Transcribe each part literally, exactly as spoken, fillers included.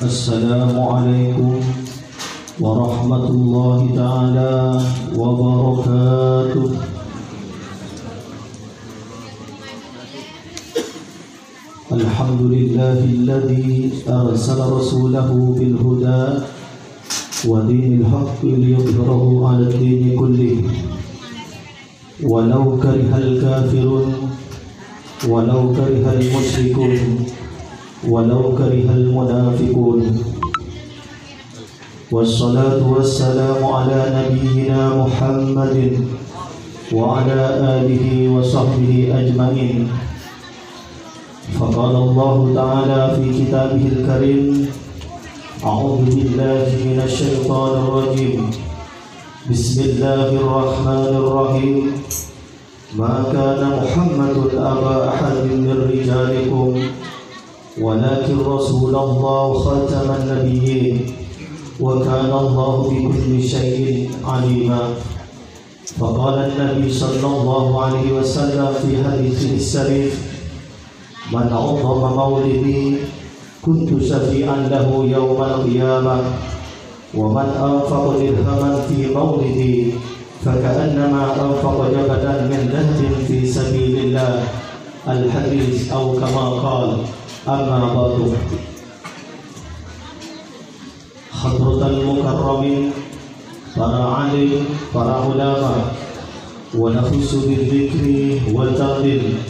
السلام عليكم ورحمة الله تعالى وبركاته. الحمد لله الذي أرسل رسوله بالهدى ودين الحق ليظهره على الدين كله ولو كره الكافرون، ولو كره المشركون، ولو كره المنافقون. والصلاة والسلام على نبينا محمد وعلى آله وصحبه أجمعين. فقال الله تعالى في كتابه الكريم: أعوذ بالله من الشيطان الرجيم. بسم الله الرحمن الرحيم. ما كان محمد أبا أحد من رجالكم ولكن رسول الله وخاتم النبيين وكان الله بكل شيء عليما. فقال النبي صلى الله عليه وسلم في حديثه الشريف: من عظم مولدي كنت شفيعا له يوم القيامة، ومن أنفق درهما في مولدي فكأنما أنفق جبلا من ذهب في سبيل الله. الحديث أو كما قال. أما بعد. Hadratal mukarramin, para alim, para ulama, wa nakhussu bidzikri wa ta'dzim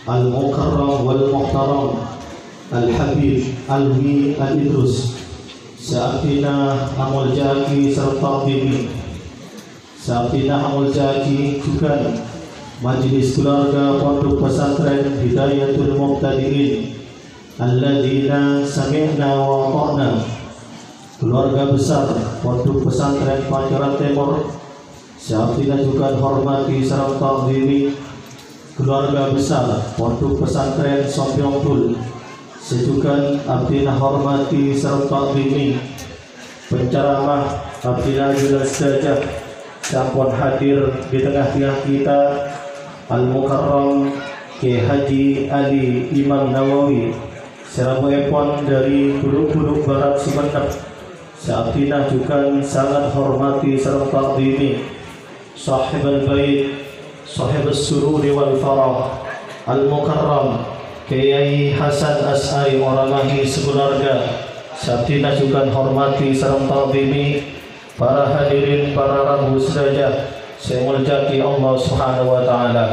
al-mukarram wal muhtaram, Al-Habib Alwi Al-Idrus, sè abdhina amolja'aghi sareng ta'dhimi, sè abdhina amolja'aghi jhughân majelis keluarga Pondok Pesantren Hidayatul Mubtadi'in, alladzina sami'na wa ata'na, keluarga besar Pondok Pesantren Pancoran Timur, sè abdhina jhughân hormati sareng ta'dhimi, keluarga besar Pondok Pesantren Sompyong Bul, sè jhughân abdhina hormati sareng ta'dhimi, penceramah abdhina ajunan sadhâjâ sè ampon hadir di tengah-tengah kita, Al-Mukarram Kiai Haji Ali Imam Nawawi, sè rabuèpon dhâri Buluk-Buluk Barat Songennep, sè abdhina jhughân sanget hormati sareng ta'dhimi, Sahibal Bait, Sahibus Sururi wal Farah, Al-Mukarram Kiai Hasan Asy'ari Oramahi sakalowarga, sè abdhina jhughân hormati sareng ta'dhimi, para hadirin, para rabu sadhâjâ sè èmoljâ'aghi Allah Subhanahu wa Ta'ala.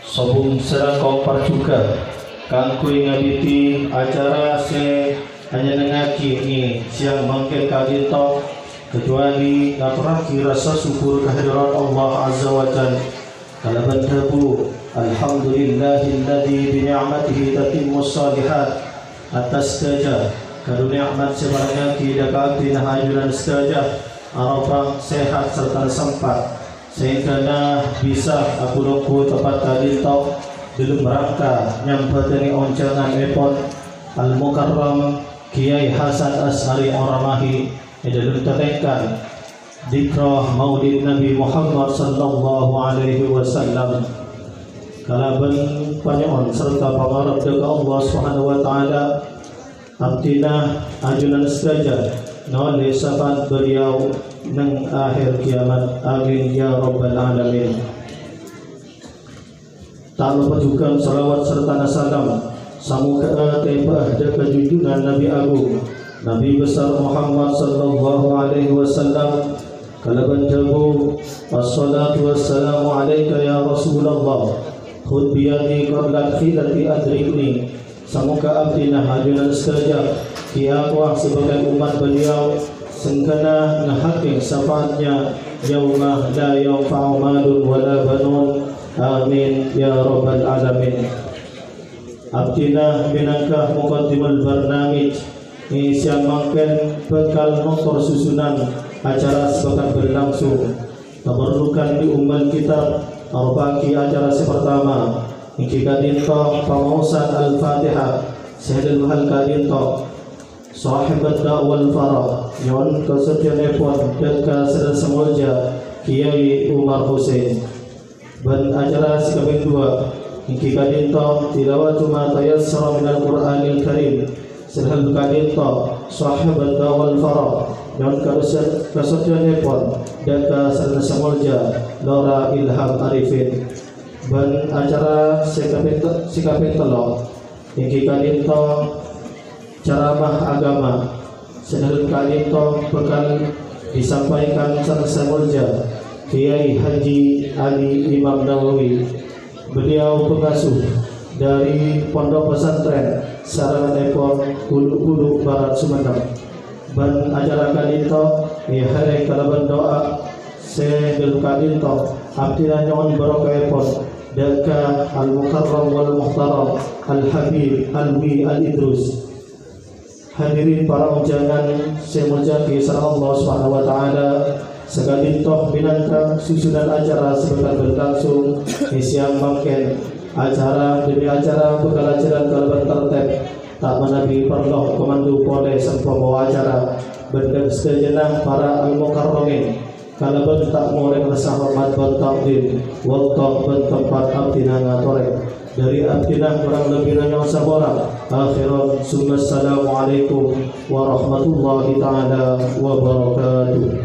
Sobung sè langkong parjhughân kaangghuy ngabidhi acara sè anyennengngaghi è sèyang mangkèn ka'dinto, kecuali ngatorraghi rassa sokkor ka hadirat Allah Azza wa Jalla, kalabân dhâbu, "Alhamdulillahilladzi bi ni'matihi tatimmus shalihat." Attas sadhâjâ kadhu nè'mat sè èparèngngaghi dhâ' kaangghuy ajunan sadhâjâ, aropa sehat sarta sempat, sehingga bisa abu-longgu tepat ka'dinto dalam rangka nyambatani onjhângan èpon Al-Mukarram Kiai Hasan Asy'ari Oramahi è dalam tatèngkan Dzikra Maulid Nabi Muhammad sallallahu alaihi wasallam. Kalabân panyo'on sarta pangarep dhâ' ka Allah Subhanahu wa Ta'ala, abdhina ajunan sadhâjâ nolè syafaat beliau neng akhir kiamat. Amin ya rabbal alamin. Ta' loppa jhughân shalawat sartana salam samoghâ'â tèbâ'â dhâ' ka junjungan Nabi Agung, Nabi Besar Muhammad sallallahu alaihi wasallam, kalabân dhâbu, "Assalatu wassalamu alaika ya Rasulullah, khudh biyadi qabla akhirati adrikni." Samoghâ abdhina ajunan sadhâjâ ghi' akowa sabâgân ommat beliau, sèngghâna ngèhakè syafaatnya yauma la yanfa'u malun wala banun. Amin ya rabbal alamin. Abdhina mènangka muqaddimul barnamij, è sèyang mangkèn bhâkal noktor susunan acara sabâgân berlangsung. Tabarrukan bi Ummul Kitab, aropa'aghi acara sè partama, èngghi ka'dinto pamaosan Al-Fatihah, sè dhâlem hal ka'dinto. Sahibud Da'wal Farah, nyo'on kasadhiyâ'ânèpon dhâ' ka sè molja Kiai Umar Husain. Bân acara sè kapèng duwâ', Èngghi ka'dinto tilawatu ma tayassara minal Qur'anil Karim. Sè dhâlem ka'dinto sahabat wal farah. Nyo'on kasoddhiyânèpon dhâ' ka sareng sè molja Lora Ilham Arifin. Bân acara sè kapèng-, sè kapèng tello'. Èngghi ka'dinto ceramah agama. Sè dhâlem ka'dinto bhâkal disampaikan sareng sè molja Kiai Haji Ali Imam Nawawi. Beliau pengasuh dari Pondok Pesantren Sarangan Epon, Ulu-Bulu Barat Sumenep. Bân acara ka'dinto èakhèrè kalabân du'a sè dhâlem ka'dinto abdhina nyo'on barokahèpon dhâ' ka Al-Mukarram wal Muhtaram Al-Habib Alwi Al-Idrus. Hadirin para onjhângan sè èmoljâ'aghi sareng Allah Subhanahu wa Ta'ala, saka'dinto mènangka susunan acara sè bhâkal berlangsung è sèyang mangkèn. Acara dhemi acara bhâkal ajhâlân kalabân tertib, ta' manabi parlo komando polè sè pambawa acara, bân dhâ' sadhâjâna para al-mukarramin. Kalabân ta' ngorèng rassa hormat bân ta'dhim, wâkto bân tempat abdhina ngatorè. Dhâri abdhina korang lebbina nyo'on sapora. Akhiran, summa assalamualaikum warahmatullahi ta'ala wabarakatuh.